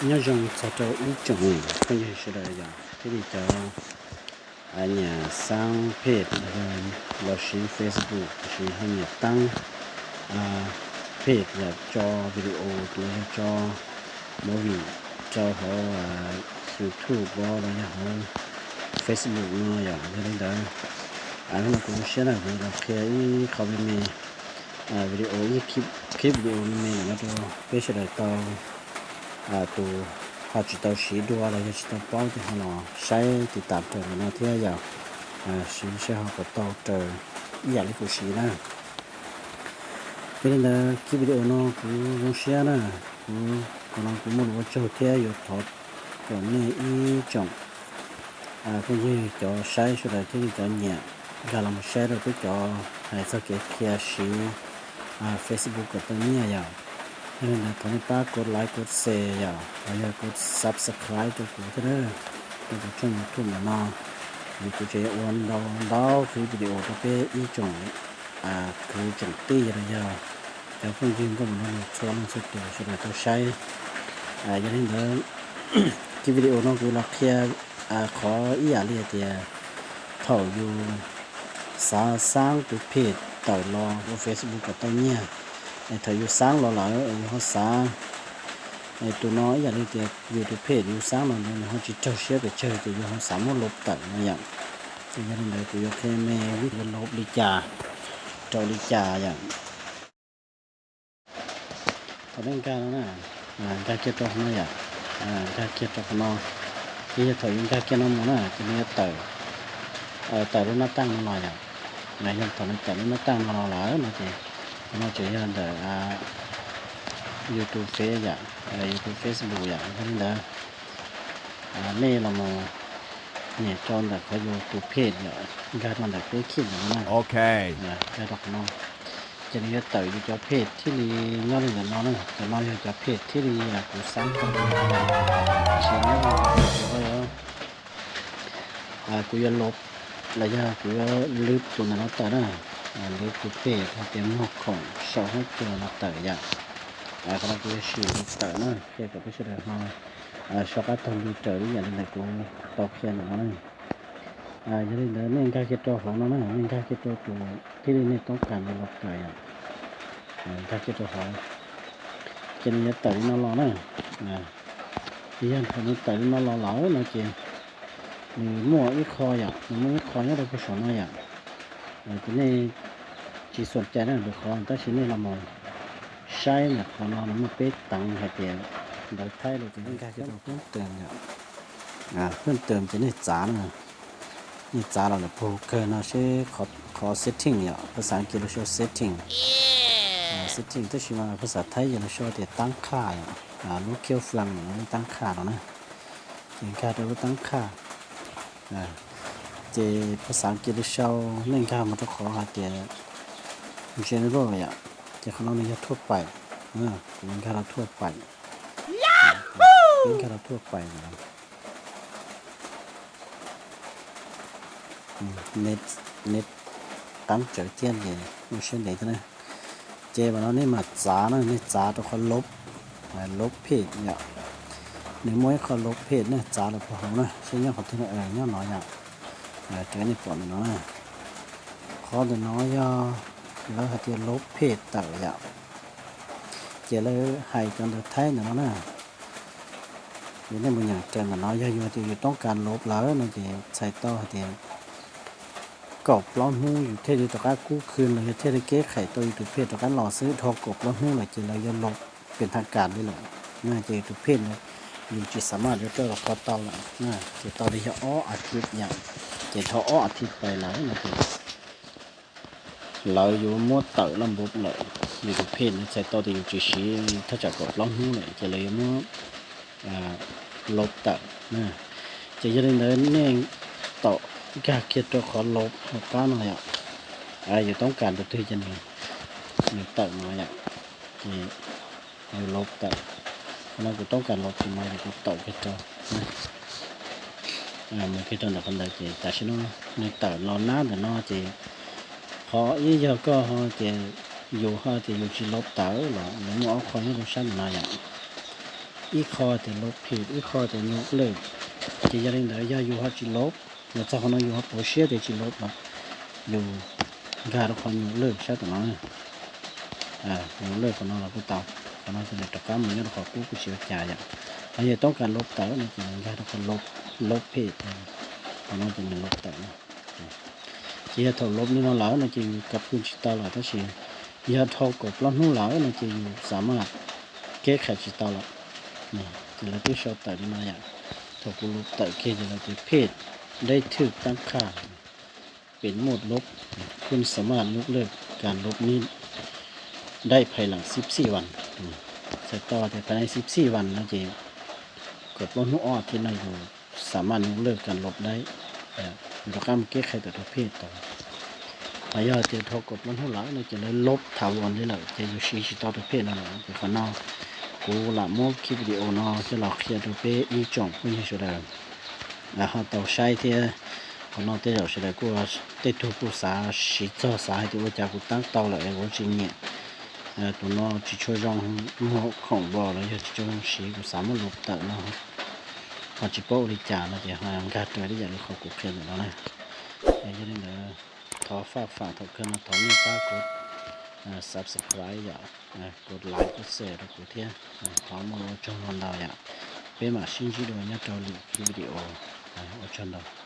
Nyob zoo txog rau ib tsoom phooj ywg sawv daws yom, thiab li cov nyiam xaab page los yog los siv Facebook los sis ho nyiam taab page yom, tso video los yog tso movie rau hauv YouTube los yog hauv Facebook no yom. Yog li ntawd, hnub no kuv zoo siab na, kuv los qhia ib qho me me, video, ib clip video me me ntawm no rau peb sawv daws tau, tus ho tsis tau siv dua los yog tsis tau paub ces ho los saib tiv tam raws ntawm no thiab yom, siv saib ho puas tau raws ib yam li kuv siv na. Yog li ntawd clip video no kuv zoo siab na, kuv, qhov no kuv muaj lus ua tsaug thiab yuav thov kom nej ib tsoom phooj ywg cov saib sawv daws thiab li cov nyiam nkag los mus saib rau peb cov hais txog kev qhia siv Facebook kom tau nyiaj yom. Yog li ntawd thov nej pab kov like kov share yom, los yog kov subscribe rau kuv thiab na, rau kuv channel YouTube ntawm no, vim kuv tseem yuav ua ntau ntau clip video rau peb ib tsoom kwv tsoom tij los yog cov phooj ywg nkauj muam nraug nus txhua leej txhua tus sawv daws tau saib. Yog li ntawd clip video no kuv los qhia qhov ib yam li hais tias thaum yus xav xaab tus page tawm los ua Facebook kom tau nyiaj, es thaum yus xaab los lawm yus ho xav tus no ib yam li tias yus tus page yus xaab los ntawd nws ho tsis raug siab pes tsawg ces yus ho xav muab lub tawm no yom. Ces yog li ntawd kuv yuav qhia me vib yuav lub li cas rau li cas yom. Thaum nej nkag no na, nkag kiag rau qhov no yom, nkag kiag rau qhov no, ces yog thaum yus nkag kiag no mus na ces nws yuav tawm, tawm lub nab taaj no los yom. Yog thaum nws tawm lub nab taaj no los lawm no ces qhov no tseem yog ntawm yus tus Face yom, yus tus Facebook yom. Yog li ntawd nej los mus nias rau ntawm qhov yus tus page yom, nkag rau ntawm peb khij ntawm no na, nkag rau qhov no. Ces nws yuav tawm yus cov page thiaj li nyob li ntawm no na, cov no yog cov page thiaj li kuv xaab tau li no. Tab sis nyob li ntawm no kuv yuav lub los yog kuv yuav lub tus ntawm no tawm na, lub tus page hais tias muag khoom sau huab cua no tawm yom. Qhov no kuv yuav sim tawm na, qhia kom peb sawv daws ho soj qab taug li raws li yam li ntawm kuv tau qhia ntawm no na. Yog li ntawd nej nkag kiag rau hauv no na, nej nkag kiag rau tus thiaj li nej toob kas mus los kawm yom. Nkag kiag rau hauv, ces nws yuav tawm li no los na. Ces yog thaum nws tawm li no los lawm no ces nws muaj ib qho yom, nws muaj ib qho nyob rau puag saum no yom. Ces nej tsis xuam cai na lwm qhov, tab sis nej los mus saib ntawm qhov no nws muaj peb teev hais tias ntawv Thaib los ces nej nkag kiag rau phwj tawm yom. Phwj tawm ces nej txav na, nej txav los lawm puag kawg no seb qhov setting yom, phas xas As kiv lus sau setting. Setting tab sis mas phas xas Thaib ces lus sau tias taab qhaj yom, lub khiab flan no nej taab qhaj no na. Ces nkag rau lub taab qhaj, ces phas xas As kiv lus sau nej nkag mus rau qhov hais tias general yom, ces qhov no nws yog thuaj paim, kuv nkag rau thuaj paim, peb nkag rau thuaj paim no. Nws qaab tsawv thiab ces ua siab ntev thiab na. Ces mas no nej mam txav na, nej txav rau qhov lub, lub page yom. Nws muaj ib qho lub page nej txav lawm puag hauv na, seb nyob qhov twg, nyob no yom. Raws nej pom ntawm no na, qhov ntawm no yog lawv hais tias lub page tawm yom. Ces lawv hais cov ntawv Thaib ntawm no na. Ces nej mus nyeem raws ntawm no, yog yus hais tias yus toob kas lub lawm no ces txhais tau hais tias kaum plaub hnub yus thiaj li rov qab kub khw los yog thiaj li keb qhais tau yus tus page rov qab los xwb. Dhau kaum plaub hnub lawm ces lawv yuav lub pem thaj kas li lawm, ces yus tus page ntawd yus tsis xav maj yuav rau los kho tau lawm. Ces tau li yog ob as thiv yom, ces dhau ob as thiv pais lawm no ces lawv yuav muab tawm laj npav lawm. Yus tus page ntawd txhais tau tias yus tsis siv thaj tsam kaum plaub hnub lawm ces lawv yuav muab lub tawm. Ces yog li ntawd nej tau nkag kiag rau qhov lub hauv qab no yom. Yus toob kas tus twg ces nws tawm no yom. Ces yus lub tawm, qhov no kuv toob kas lub tus no ces kuv tawm kiag rau, mus kiag rau ntawm qhov ntawd ces tam sim no nws tawm los nab ntawm no ces qhov ib yog koj ho ces yus ho tias yus tsis lub tawm los nws muaj ob qho nyob rau sab ntawm no yom. Ib qho tias lov phem, ib qho tias nyuj lwj. Ces yog li ntawd yog yus ho tsis lov, los txog qhov no yus ho pauv siab tias tsis lov los yus nkag rau qhov nyuj lwj sab tom no. Nyuj lwj qhov no los kuj tau, qhov no ces nws rov qab mus nyob rau qhov kub kuj tsis ua cas yom. Ho yog toob kas lov tawm no ces nws nkag rau qhov lov phem, qhov no ces nws lov tawm no. Ces yog thaum lov li no lawm no ces yus kab pw tsis tau lawm, tab sis yog dhau kaum plaub hnub lawm no ces yus xav mas keb qhais tsis tau lawm. Ces lawv twb sau tawm li no yom. Thaum kuv lov tawm kiag ces lawv tias phem, dej thwj tab qhaj, pem muaj lov, kun xav mas nyuj lwj kas lov nis dej phais lam xib xij vas. Txhais tau tias phais lam xib xij vas no ces kaum plaub hnub ob thiv no yus xav mas nyuj lwj kas lov dej, yus rov qab mus keb qhais tawm tus phem tau. Ho yog tias dhau kaum plaub hnub lawm no ces lawv lov thav vas li lawm ces yus siv tsis tau tus phem no lawm. Ces qhov no kuv lam muab clip video no coj los qhia rau peb ib tsoom phooj ywg sawv daws ho tau saib thiab. Qhov no tej zaum sawv daws kuj, tej tug kuj xav siv txog xav hais tias ua cas kuv tab tau lawm es kuv tsis nyiam, tus no tsis tshua zoo, muag khoom npaum los yog tsis tshua zoo siv, kuv xav muab lov tawm no ho tsis paub ua li cas no ces ho nkag raws li yam li qhov kuv qhia ntawm no na. Yog li ntawd thov faj fam thaum kawg no thov nej pab kuv subscribe yom, kuv like kuv share rau kuv thiab. Thov muaj ua tsaug ntau ntau yom. Peb mam sib ntsib dua nyob rau lwm clip video. Ua tsaug ntau.